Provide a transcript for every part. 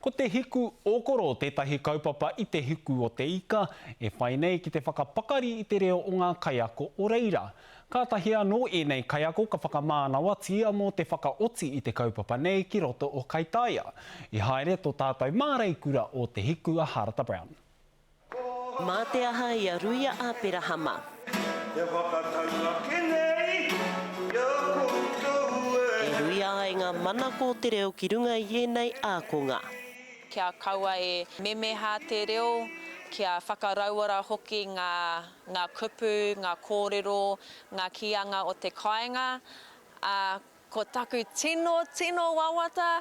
Ko te hiku ōkoro tētahi kaupapa i te hiku o te ika e whai nei ki te whakapakari i te reo o ngā kaiako o reira. Kātahi anō ēnei kaiako ka whakamānawatia mō te whakaoti i te kaupapa nei ki roto o Kaitaia. I haere tō tātou māreikura o Te Hiku a Harata Brown. Mā te aha i a Ruia Aperahama. Te whakatau ake nei i a koutou e. E ruia ai ngā manako o te reo ki runga i ēnei ākonga. Kia kaua e memeha te reo, kia whakarauora hoki ngā, ngā kupu, ngā kōrero, ngā kīanga o te kāinga, ā, Ko taku tino, tino wawata,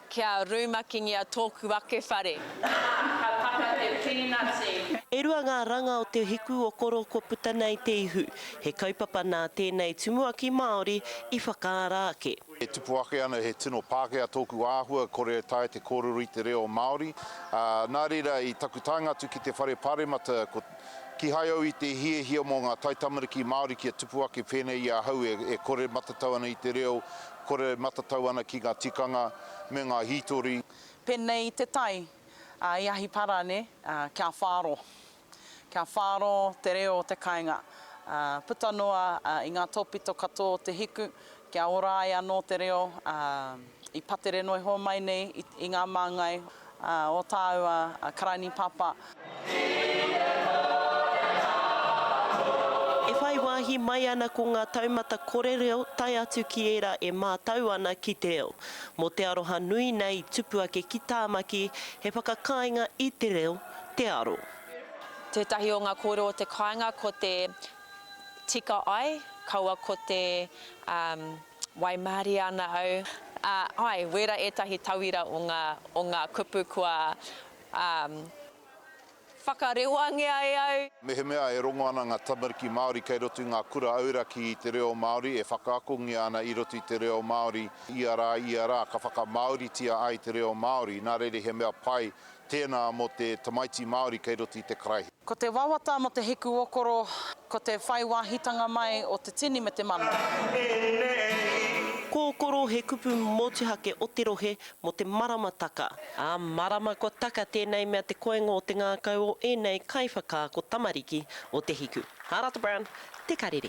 kia rumakingia tōku ake whare. Nā, ka taka te pīnati. E rua ngā ranga o te hiku o Koro kua puta nei te ihu. He kaupapa nā tēnei tumuaki Māori i whakaara ake. E tupu ake ana he tino Pākehā tōku āhua, kore e taea te kōrero i te reo Māori. Ā, nā reira i taku taenga atu ki te whare paremata, ko Kihai au i te hiahia mō ngā taitamariki Māori kia tupu ake pēnei i ahau e kore matatau ana i te reo, kore matatau ana ki ngā tikanga me ngā hītori. Pēnei i te tai i Ahipara, nē, kia whāro. Kia whāro te reo o te kāinga. Puta noa i ngā tōpito katoa o te hiku, kia ora ai anō te reo i patere noa iho mai nei i ngā māngai o tāua Karaini Pāpā. E whai wāhi mai ana ko ngā taumata kore reo tae atu ki ērā e mātau ana ki te reo. Mō te aroha nui nei i tupu ake ki Tāmaki, he whakakāinga i te reo, te aro. Tētahi o ngā kōrero o te kāinga ko te tika ai, kaua ko te Waimarie ana au. Ā, āe, wērā ētahi tauira o ngā, o ngā kupu kua, ā, whakarewangia e au. Mehemea e rongo ana ngā tamariki Māori kei roto i ngā kura auraki i te reo Māori, e whakaakongia ana i roto i te reo Māori ia rā, ia rā, ka whakamāoritia ai te reo Māori, nā reira he mea pai tēnā mō te tamaiti Māori kei roto i te karaehe. Ko te wawata mō te hiku okoro, ko te whai wāhitanga mai o te tini me te mano. Kōkoro he kupu motuhake o te rohe mō te maramataka. Ā marama kua taka tēnei mea te koenga o te ngākau o ēnei kaiwhakaako tamariki o Te Hiku. Harata Brown, Te Karere.